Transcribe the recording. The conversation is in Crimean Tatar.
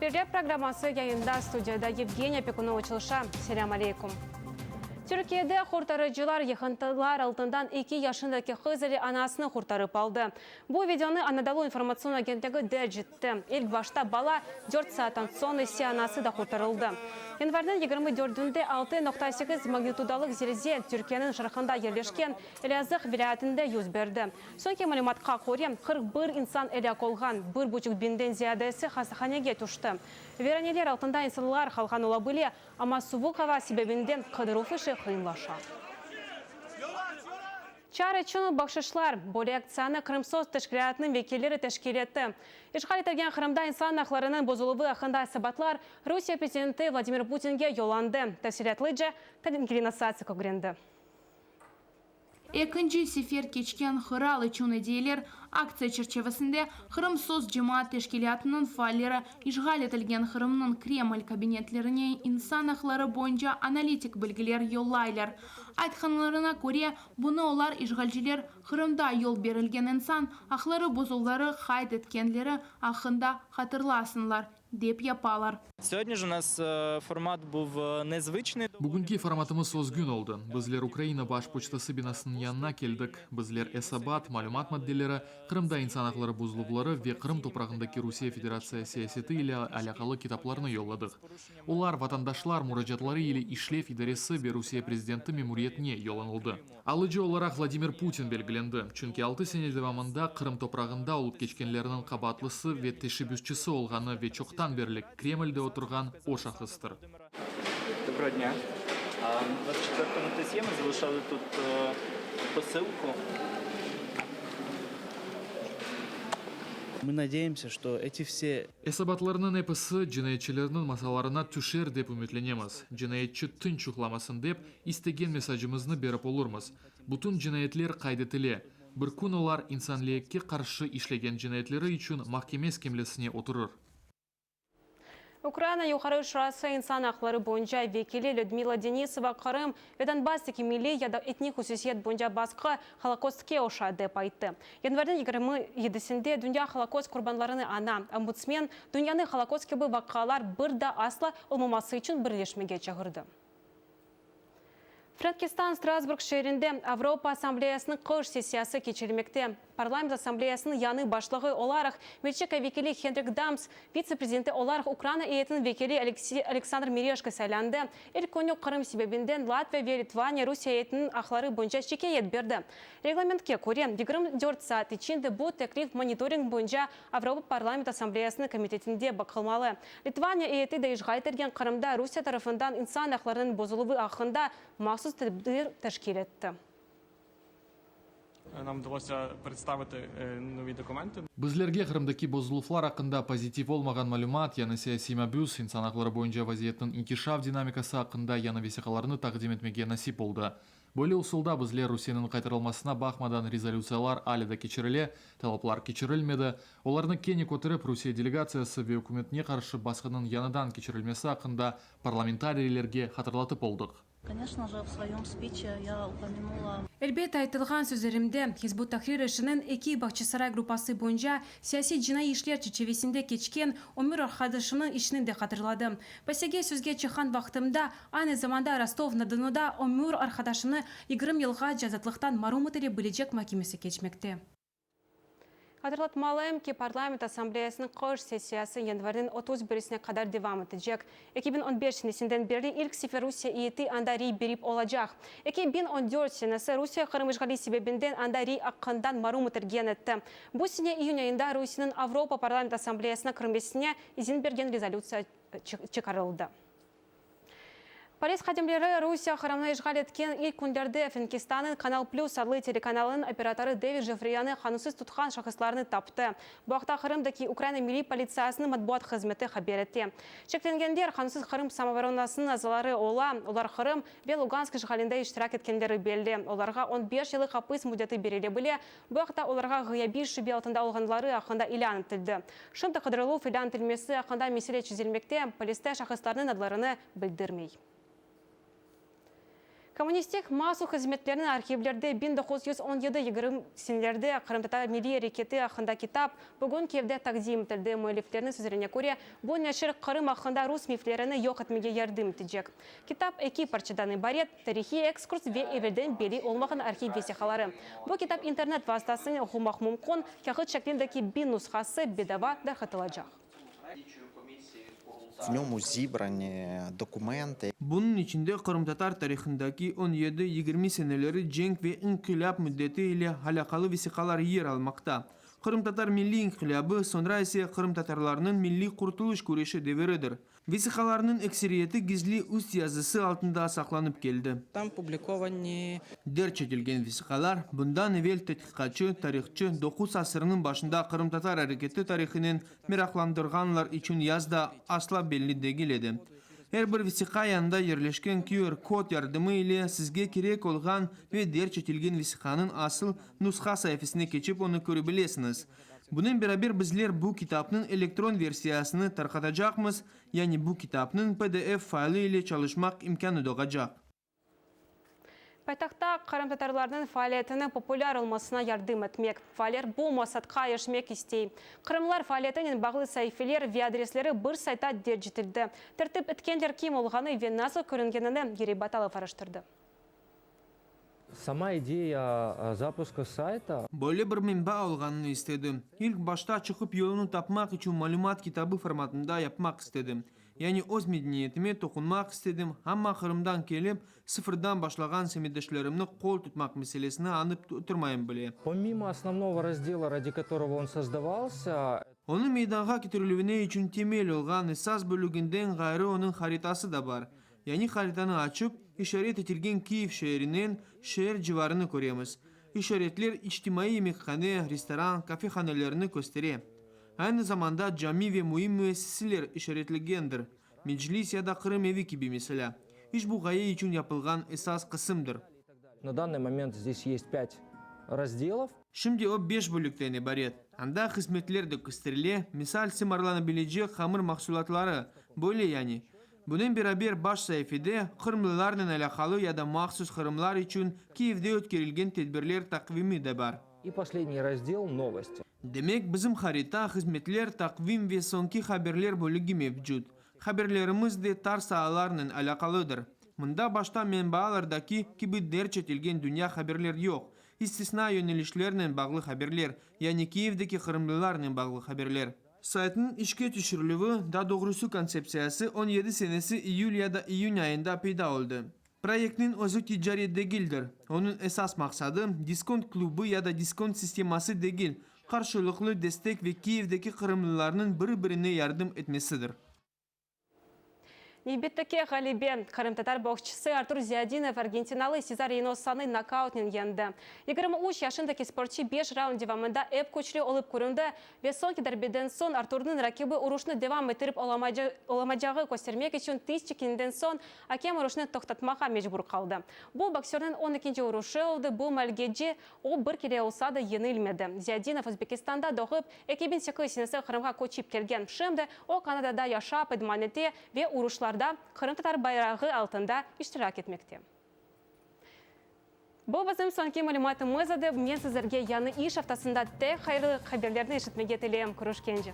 Haberler programması yayında, studiyada Yevgeniya Pekunova çalışa. Selâm aleykum. Türkiyede qurtarıcılar yıqıntılar altından eki yaşındaki qız ile anasını qurtarıp aldı. Bu videonı Anadolu informatsion agentligi derc etti. İlk başta bala, dört saattan soñ ise anası da qurtarıldı. Yanvarniñ 24-ünde 6,8 magnitudalıq zelzele Türkiyeniñ şarqında yerleşken Elâzığ vilâyetinde yüz berdi. Soñki malümatqa köre, 41 insan elâk olğan, bir buçuq biñden ziyadesi hastahanege tüşti. Viraneler altında insanlar qalğan ola bile, amma suvuq ava sebebinden qıdıruv işi qıyınlaşa. Çar içün bahşışlar, böyle aktsiyanı Krımsos teşkilâtınıñ vekilleri teşkil etti. İşğal etilgen Qırımda insan aqlarınıñ bozuluvı aqqında esabatlar Rusiye prezidenti Vladimir Putinge yollandı. Tafsilâtlıca Angelina Satsik ögrendi. Ekinci sefer keçken Qıral içün ediyeler aktsiya çerçivesinde Krımsos cemaat teşkilâtınıñ faalleri işğal etilgen Qırımnıñ Kreml kabinetlerine insan aqları boyunca analitik bilgiler yollaylar. Aytqanlarına köre, bunı olar işğalciler Qırımda yol berilgen insan aqları bozuvları qayd etkenleri aqqında hatırlasınlar, dep yapalar. Sögödni je u nas format buv nezvıçnıy. Bugünki formatımız özgün oldı. Bizler Ukraina Baş poçtası binasınıñ yanına keldik. Bizler esabat, malümat maddeleri, Qırımda insan aqları bozuluvları ve Qırım toprağındaki Rusiye Federatsiya siyaseti ile alâqalı kitaplarnı yolladıq. Olar vatandaşlar muracaatları ile işlev idaresi ve Rusiye prezidenti memuriyetine yollanıldı. Alıcı olaraq Vladimir Putin belgilendi, çünki altı sene devamında Qırım toprağında olıp keçkenlerniñ qabaatlısı ve teşebbüsçisi olğanı ve çoqtan berli Kremlde oturğan o şahıstır. Доброго дня. На 24-му хтось є? Ми залишали тут посилку. Мы надеемся, что эти все. Esabatlarnıñ episi cinayetçilerniñ masalarına tüşer dep ümütlenemiz. Cinayetçi tınç yuqlamasın dep, istegen mesacımıznı berip olurmız. Bütün cinayetler qayd etile. Bir kün olar insanliyekke qarşı işlegen cinayetleri içün mahkeme skemlesine oturır. Ukraina Yuqarı Şurası insan aqları boyunca vekili Lüdmila Denisova Qırım ve Donbasstaki milliy ya da etnik hususiyet boyunca basqı Holokostke oşay, dep ayttı. Yanvarniñ 27-sinde Dünya Holokost qurbanlarını aña. Ombudsmen, dünyanı Holokost kibi vaqialar bir daa asla olmaması içün birleşmege çağırdı. Frenkistan Strasburg şeerinde Avropa Assambleyasınıñ qış sessiyası keçirilmekte. Parlament Assambleyasınıñ yañı başlığı olaraq Belçika vekili Hendrik Dams, vitse-prezidenti olaraq Ukraina eyetiniñ vekili Aleksandr Mereşko saylandı. İlk künü Qırım sebebinden Latviya ve Litvaniya Rusiye eyetiniñ aqları boyunca şikâyet berdi. Reglamentke köre, 24 saat içinde bu teklif monitoring boyunca Avropa Parlament Assambleyasınıñ komitetinde baqılmalı. Litvaniya eyeti de işğal etilgen Qırımda Rusiye tarafından insan aqlarınıñ bozuluvı aqqında mahsus tedbir teşkil etti. Nam vdalosya predstaviti novi dokumentı. Bizlerge Qırımdaki bozuluvlar aqqında pozitiv olmağan malümat, yañı siyasiy mabüs, insan aqları boyunca vaziyetniñ inkişaf dinamikası aqqında yañı vesiqalarnı taqdim etmege nasip oldı. Böyle usulda bizler Rusiyeniñ qaytarılmasına baqmadan rezolütsiyalar alâ da keçirile, talaplar keçirilmedi, olarnı kene köterip Rusiye delegatsiyası ve ükümetine qarşı basqınıñ yañıdan keçirilmesi aqqında parlamentariylerge hatırlatıp oldıq. Koneçno je, v svoyom spiçe ya upomyanula. Elbet, aytılğan sözlerimde, Hizb ut-Tahrir işiniñ eki Bağçasaray gruppası boyunca siyasiy-cinaiy işler çerçivesinde keçken ömür arqadaşımnıñ işini de hatırladım. PACEge sözge çıqqan vaqtımda, Aynı zamanda Rostov-na-Donuda ömür arqadaşını 20 yılğace azatlıqtan marum etile bilecek makemesi keçmekte. Hatırlatmalıyım ki, Parlament Assambleyasınıñ qış sessiyası yanvarniñ 31-sine qadar devam etecek. 2015 senesinden berli ilk sefer Rusiye eyeti anda rey berip olacaq. 2014 senesi Rusiye Qırım işğali sebebinden anda rey aqqından marum etilgen etti. Bu sene iyün ayında Rusiyeniñ Avropa Parlament Assambleyasına kirmesine izin bergen rezolütsiya çıqarıldı. Polis hadimleri Rusiye Qırımnı işğal etken ilk künlerde Frenkistannıñ Kanal Plüs adlı telekanalınıñ operatorı David Jefriyanı qanunsız tutqan şahıslarnı taptı. Bu aqta Qırımdaki Ukraina Milliy politsiyasınıñ matbuat hızmeti haber ete. Şeklengenler qanunsız Qırım samooboronasınıñ azaları ola, olar Qırım ve Lugansk işğalinde iştirak etkenleri belli. Olarğa on beş yıllıq apis müddeti berile bile, bu aqta olarğa ğıyabiy şübe altında olğanları aqqında ilân etildi. Şimdi qıdırıluv ilân etilmesi aqqında mesele çezilmekte, poliste şahıslarnıñ adlarını bildirmey. Kommunistik mahsus hızmetlerniñ arhivlerde 1917 yigirmi senelerde qırımtatar milliy areketi aqqında kitap bugün Kiyevde taqdim etildi. Müelliflerniñ sözlerine köre, bu neşir Qırım aqqında rus miflerini yoq etmege yardım etecek. Kitap eki parçadan ibaret, tarihiy ekskurs ve evelden belli olmağan arhiv vesiqaları. Bu kitap internet vastasınen oqumaq mümkün, kâğıt şeklindeki biñ nushası bedava darqatılacaq. V nömu zibrani dokumentı. Bunıñ içinde qırımtatar tarihındaki on yedi, 20 seneleri cenk ve inqilâp müddeti ile alâqalı vesiqalar yer almaqta. Qırımtatar milliy inqilâbı, soñra ise qırımtatarlarnıñ milliy qurtulış küreşi deviridir. Vesiqalarnıñ ekseriyeti gizli üst yazısı altında saqlanıp keldi. Tam publikovani. Derc etilgen vesiqalar, bundan evel tedqiqatçı, tarihçı, doquz asırnıñ başında qırımtatar areketi tarihınen meraqlandırğanlar içün yaz da asla belli degil edi. Er bir vesiqa yanında yerleşken QR kod yardımı ile sizge kerek olğan ve derc etilgen vesiqanıñ asıl nusha saifesine keçip onı köre bilesiñiz. Bunen beraber bizler bu kitapnıñ elektron versiyasını tarqatacaqmız, yani bu kitapnıñ PDF faylı ile çalışmaq imkânı doğacaq. Paytahtta qırımtatarlarnıñ faaliyetiniñ populâr olmasına yardım etmek, faaller bu maqsatqa irişmek istey. Qırımlar faaliyetinen bağlı saifeler ve adresleri bir saytta derc etildi. Tertip etkenler kim olğanı ve nasıl körüngenini Girey Batalov araştırdı. Sama ideya zapuska sayta. Böyle bir menba olğanını istedim. İlk başta çıqıp yolunı tapmaq içün malümat kitabı formatında yapmaq istedim. Yani öz medeniyetime toqunmaq istedim, amma Qırımdan kelip, sıfırdan başlağan semetdeşlerimni qol tutmaq meselesini añıp oturmayım bile. Pomimo osnovnogo razdela, radi kotorogo on sozdavalsâ. Onıñ meydanğa ketirilüvine içün temel olğan esas bölüginden ğayrı onıñ haritası da bar. Yani haritanı açıp, işaret etilgen Kiyev şeerinen şeer civarını köremiz. İşaretler içtimaiy yemekhane, restoran, kafehanelerni köstere. Aynı zamanda cami ve müim müessiseler işaretlegendir, Meclis ya da Qırım evi kibi, meselâ. İşbu ğaye içün yapılğan esas qısımdır. Na danныy moment zdes yest pyat razdelov. Şimdi o beş bölükten ibaret. Anda hızmetler de kösterile, misal, sımarlanabilecek hamır mahsulatları, böyle yani. Bunen beraber baş saifede qırımlılarnen alâqalı ya da mahsus qırımlar içün Kiyevde ötkerilgen tedbirler taqvimi de bar. I posledniy razdel, Novosti. Demek, bizim harita, hızmetler, taqvim ve soñki haberler bölügi mevcut. Haberlerimiz de tar saalarnen alâqalıdır. Mında başta menbaalardaki kibi derc etilgen dünya haberler yoq, istisna yönelişlernen bağlı haberler, yani Kiyevdeki qırımlılarnen bağlı haberler. Saytnıñ işke tüşürilüvi, daa doğrusı kontseptsiyası 17 senesi iyül ya da iyün ayında peyda oldı. Proyektniñ özü ticaret degildir. Onıñ esas maqsadı, diskont klubı ya da diskont sisteması degil, qarşılıqlı destek ve Kiyevdeki qırımlılarnıñ bir-birine yardım etmesidir. Nevbetteki ğalebe, qırımtatar boksçısı Artur Ziyadinov argentinalı Sezar Reynosanı nokautnen yeñdi. 23 yaşındaki sportçı beş raund devamında ep küçlü olıp köründi ve soñki darbeden soñ Arturnıñ rakibi uruşnı devam ettirip olamacağı köstermek içün tiz çekkeninden soñ akem uruşnı toqtatmağa mecbur qaldı. Bu, boksörniñ on ekinci uruşı oldı, bu maalgece o bir kere olsa da yeñilmedi. Ziyadinov Özbekistanda doğıp, 2008 senesi Qırımğa köçip kelgen. Şimdi o Kanadada yaşap, idman ete ve uruşlarda qırımtatar bayrağı altında iştirak etmekte. Bu bizim soñki malümatımız edi. Men sizlerge yañı iş aftasında tek hayırlı haberlerni eşitmege tileyim. Körüşkence!